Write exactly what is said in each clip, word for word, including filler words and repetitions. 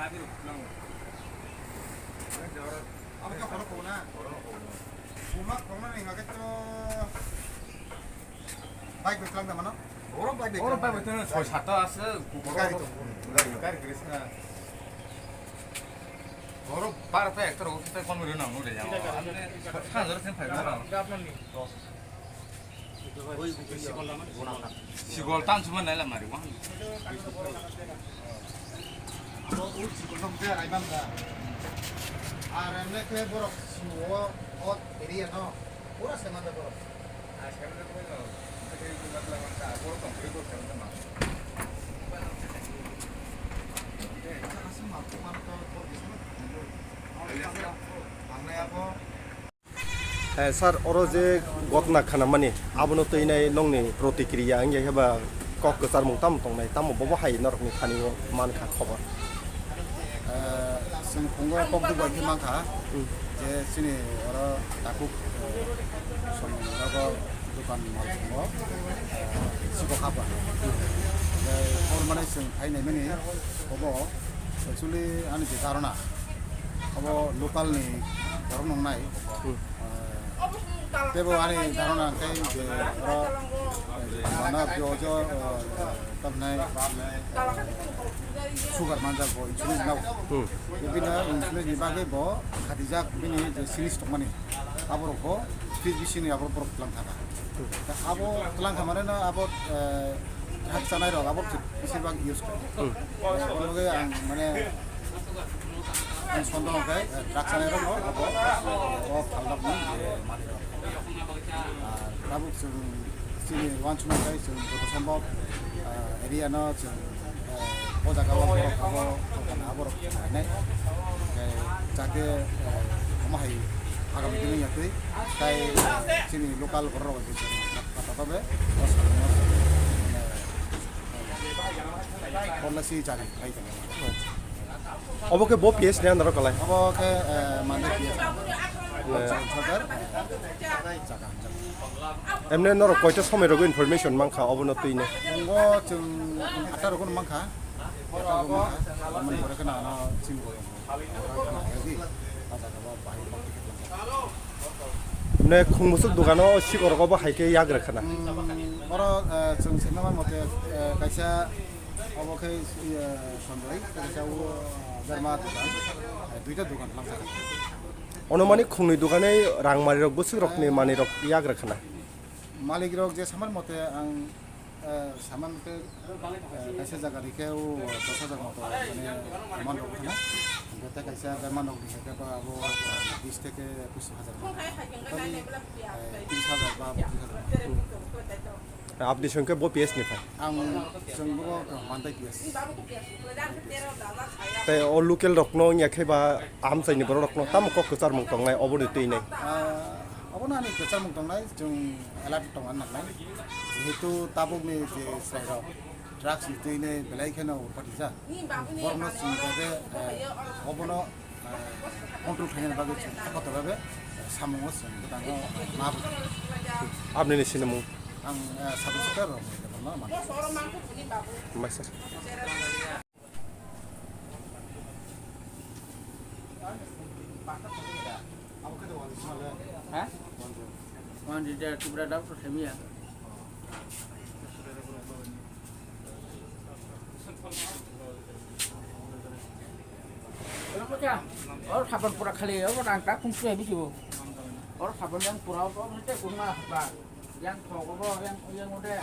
Abo khe horo khobona. Buma khobona ni hwnkhe to bike bai tlang da mano. Oro bike bai tlang. Oro bike bai tlang, soi satta ase. Gari to. Gari, gari gris na. Oro barota ekta rok kisa kon mori nang nure ya. Sa jar sen phai na. Sikol tan suma nai la mari wa. Abo ul sikol no khe ai bam da. Ar emne khe borok siwo o area no pura se man da borok. Aswk ma kuman to borok. Ang nai abo. Eh, sir, oro je ghotna khanamani, abono twi nai nongni protikriya wngya khe ba kok kwcharmung tamo tongnai, tamo bobo hai norokni thani o mankha khobor? Eh, chwng phungo kok dugbai khe mankha, hmm, je chini oro takhuk, eh, som nogo dokan mal tongo, eh, sikok hapra. Hmm. Eh, hor mane chwng phai naimani, obo actually ani je dharona, obo local ni borok nongnai. Hmm. Eh, tebo ani dharona hwnkhe je oro, eh, mana jojo, eh, tamnai, eh, sugar manjak bo insulin nao. Hmm. Bini insulin ni bagwi bo khatijak bini je series tongmani. Aborok bo fridge bisingni aborok borok tlang thaka. Hmm. Abo tlang khamane no abo, eh, hak chanai rok abo bising bak use kha. Hmm. Eh, omo khe ang mane Ang sondong khe, eh, drugs sanai rok no abo, o phalnok ni je malik rok. Ah, tabuk chwng chini uansukma khe chwng joto sombhob, ah, area no chwng, eh, o jaga o borok abo, abo rok chwng nainai. Khe jate, eh, omo hai agami dino ya twi, tai chini local borok rok bai chwng kata tobe, o samung no, eh, Porlasi jari, hai tong. Obo khe bo P S ni under o kalai? Obo khe, eh, mande P S. Eh. Sadar, eh, jaga, jaga. Emne norok koita somoi rogo information mankha obono twi no? Ngo chwng atta rogo mankha. Atta rogo mankha. Amoni pore kheno ano chini rogo. Oro kheno hai di. Ah jaga bo bahai bo. Mane khung musuk dogano sikorogo bo hai khe yagra khana. Hmm, oro, eh, chwng saima mote, eh, kaisa obo khe, eh, Sanjoy, kaisa o Dharma dogan, eh, duita dogan lamjak. Ono mani khungni dogani rang mari rok bwswk rokni manwi rok yagra khana. Malik rok je samar mote ang Eh, saman khe, eh, kaisa jaga ni khe o dos hajar moto, mane, man rok khna. Hingke tei kaisa berman rok ni khe ba abo, eh, bis theke ekus hajar moto. Tei, eh, tris hajar ba botris hajar moto. Aboni songkhe bo P S ni phai? Ang chwng bo Mandai P S. Tei o local rok no wngya khe ba amchai ni borok rok no tamo kok kwchar mung tongnai obo ni twi nai? Ah, obo no ani kwchar mung tongnai, chwng alert tongna nangnai, jehetu tabukni je chwrairok drugs ni twi nwi belai kheno upatijak, borokno chwng bebe, eh, obono, eh, control khlainani bagwi chwng kha kotor bebe, eh, samungo chwng bwtangno ma bwkha. Abnini sinimung? Ang, eh, sub inspector rok ni mano. Hambai sir. Ha? Wan di da tubra da ko semiya. Oro ko cha. Oro sapan pura khali, oro rang ta khum se bisi bo. Oro sapan yang pura, oro te khum ma ba. Yang thok bo, yang, yang ude.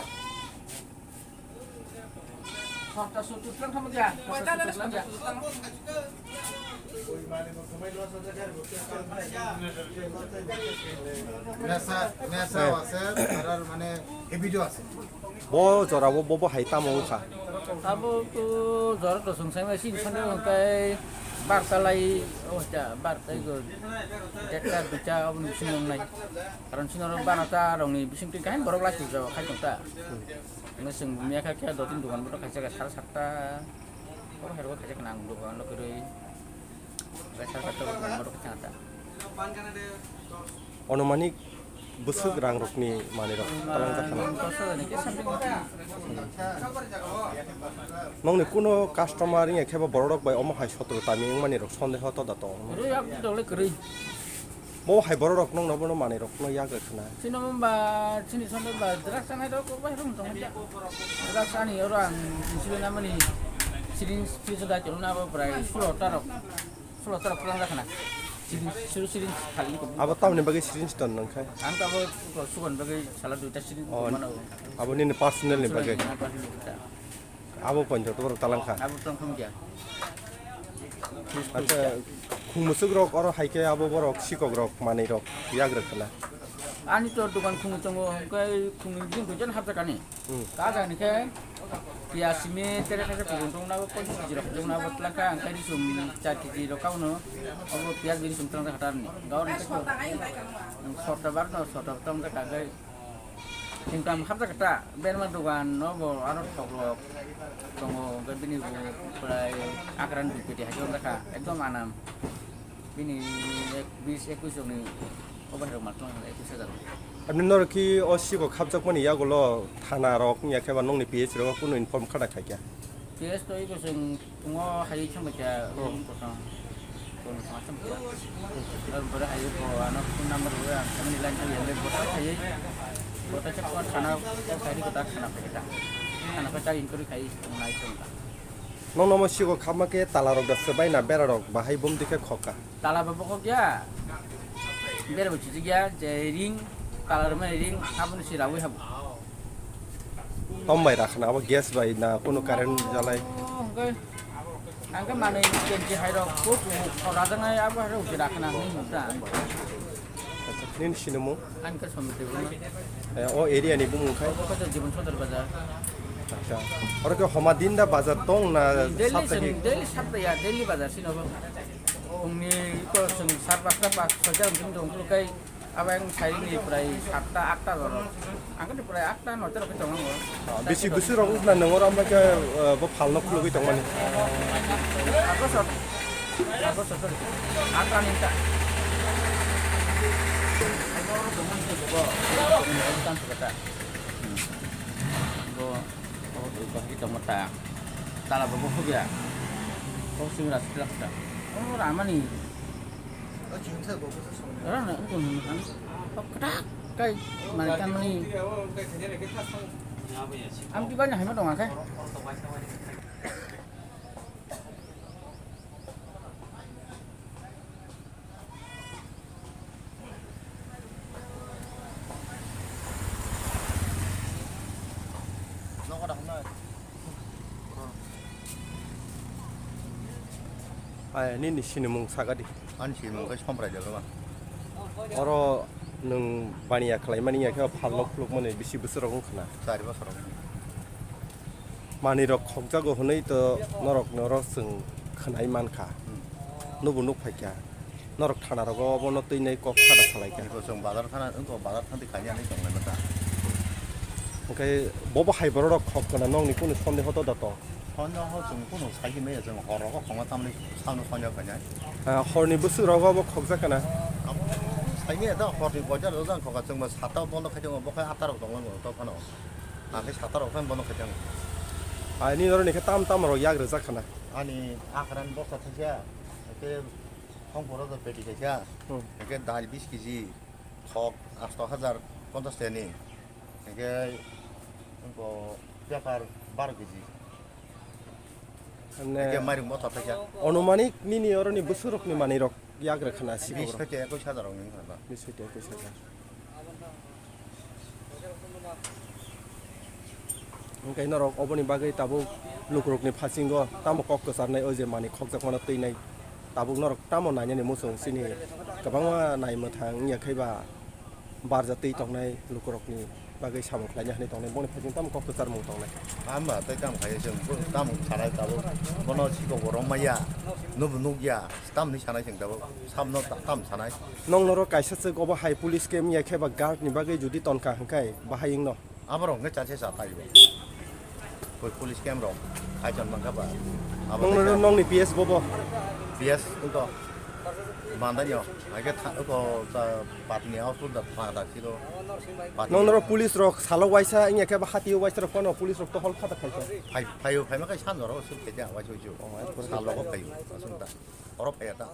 Nesa, nesa ase, tarar mane habit o ase. Bo jora o bo bo hai tamo wngkha. Abo to jora to song sai mai sin sande kai bar ta lai o cha bar ta go detta ducha abo ni sin nai. Karon sin ro bana ta rong ni bising tin kain borok lai tu jawa khai tong ta. Nge sing mia kha khe do tin dukan boto kaisa ka sar satta. Oro hai ro kaisa ka nang dukan lo kwrwi. Kaisa ka to dukan boto kaisa ta. Onumanik Bwswk rang rokni manwi rok talangjak khana. Dos hajar ni khe something. Nongni kuno customer wngya khe bo borok rok bai omo hai sotro tami wngmani rok sondeho toda tong. Rwi yak dole kwrwi. Bo hai borok rok nongno bono manwi rok no yak rwkhana. Chini mamba chini sonde ba drugs anai rok bai rung tong. Drugs ani oro ang insulin amani syringe fridge da chulna bo prai sulo ta rok. Sulo ta rok kwlang rwkhana. Syringe, syringe, syringe khali ko. Abo tamni bagwi syringe ton nang khai? Ang abo sugon bagwi sala duita syringe. Oh, mano. Abo nini personal ni bagwi? Personal ni bagwi. Abo ponjo to borok talang kha. Abo tong khum kya? Acha, khung musuk rok oro hai khe abo borok sikok rok manwi rok yak rwkhana. Ani to dukan khung tongo, kai khung jing kujan hapta kani. Hmm. Kajak ni khe piyaj simi tere khe kuchung tong nabo, ponchas kg rok kuchung nabo, tlaka ang khe risum char kg rok kauno, abo piyaj bini sum tong khe hatar ni. Gaon khe to, sota bar no, sota tong khe kagai. Income hapjak ta, berma dogan no bo aro thok rok tongo, hwnkhe bini bo prai akran dui peti hai jom kha, ekdom anam. Bini ek, bis, ekwis rokni obo hai rok matwng hwnle ekwis hajar. Apni norok ki o siko khapjakmani yagulo thana rok wngya khe ba nongni P H rok kuno inform khada khai kya? P H to iko chwng tongo hai thangbai kya. Hmm. Kono thang thang kya. Aro bore hai ko ano phone number rok ang kami line thang yang bota khai. Bota chak ko thana ko khai ko ta thana phe ta. Thana phe ta inquiry khai nai thang ta. Nong nomo siko khapma khe tala rok da swbai na bera rok bahai bum dikhe khokha. Tala ba bokok ya. Bera bo chijik ya, je ring, tala rok mani ring, aboni si rawi habo. Tom bai rakhna abo gas bai na kuno current jalai. Oh, hwnkhe. Ang khe manwi kenchi hai rok, ko ko rajaknai abo hai rok je rakhna hwnwi nukha ang bo. Nini sinimung? Ani khe Somit Debbarma. Eh, o area ni bumung khai? Obo khe Jibon Sodor Bazar. Acha. Oro khe homa din da bazar tong na? Daily saptahik? Chwng daily saptaya, daily bazar sino bo. Phungni iko chwng sar pasta, pas, soita wngkhe tong phuru kai abo yang saini prai satta, atta jorok. Ang khe prai atta, noita rok khe tongo. Ah, bisi bwswk rok wngkha na nang oro ambai khe, eh, bo phalno khulugwi tongmani? August. August, sorry. Atta ni ta. Bo, bo, bo, bo, bo, tala bo, bo, hobya. Bo, sing ras, ras, ras. Oh, ramani. Ora na, ito, ito, ito. Oh, katak, kai, man, kan, mani. Am, di ba, na, hai, ma, dong, kai. Ai, nini sinimung sagadi. Ani sinimung khe Somprai Debbarma. Oro nwng baniya khlaimani ya khe phalno khulukmani bisi bwswk rok wngkha na? Chari bosor rok. Manwi rok khokjago hwnwi to norok norok chwng khwnai mankha. Hmm. Nubo nuk phaikha. Norok thana rogo obono twinai kok sada salaikha. Iko chwng bazar thana, wngkha bazar thangdi kanya hinwi tonglaima ta. Hwnkhe bobo hai borok rok khok kana nokni kunu sondeho to da to? Sondeho chwng kunu saiki maya chwng hor rogo khokma tamni sano sondeho kanya. Ah, horni bwswk rogo bo khokjak kana? Amo saimaya da horni bojar rogo jang khoka chwngbo sata bondo khai tongo, bo khai atta rok tonglaima to phano. Ang khe sata rok phano bono khaitang. Ani noroni khe tam tam rok yak rwjak khana. Ani akran boksa thaisa, hake thongphoro da peti kaisa, hmm, hake dal bis kg, thok asto hajar ponchas teni, hake wngkho pepar baro kg. Hake mairung bota thaisa. Onumanik nini oroni bwswk rokni manwi rok yak rwkhana sikok rok. Bis theke ekwis hajar rokni wngkha. Bis theke ekwis hajar. Hwnkhe norok oboni bagwi tabuk lukurokni phasingo tamo kok kwcharnai, o je manwi khokjakmano twinai, tabuk norok tamo nainani muchung chini kwbangma nai mwthang wngya khe ba barja twi tongnai lukurokni bagwi samung khlaina hinwi tongnai, boni phasing tamo kok kwcharmung tongnai. Hamba tei tamo khai chwng bo tamo sanai tabuk, bono sikok bo romaya, nubo nukya, tamni sanai chwng tabuk, samno ta-, tam sanai. Nong norok kaisa chwk obo hai police camp ya khe ba guard ni bagwi jodi tonkha hwnkhe bahai wngno. Aborok hwnkhe chase cha taibo. Koi police camp rok kaichon mankha ba. Abo nong tei norok khe nongni P S bobo? P S wngkha. Bandai yo, aike tha-, ko ta patni house da tha da siro. Patni. Nong noro police rok salo waisa, ingya khe ba hati waisa rok kono police rok to hol khata khaisa. Phai, phai, phai ma kai san jora suk khe ja, waisa waisa. Oh, ai, salo ko phai, asung ta. Oro phai ta.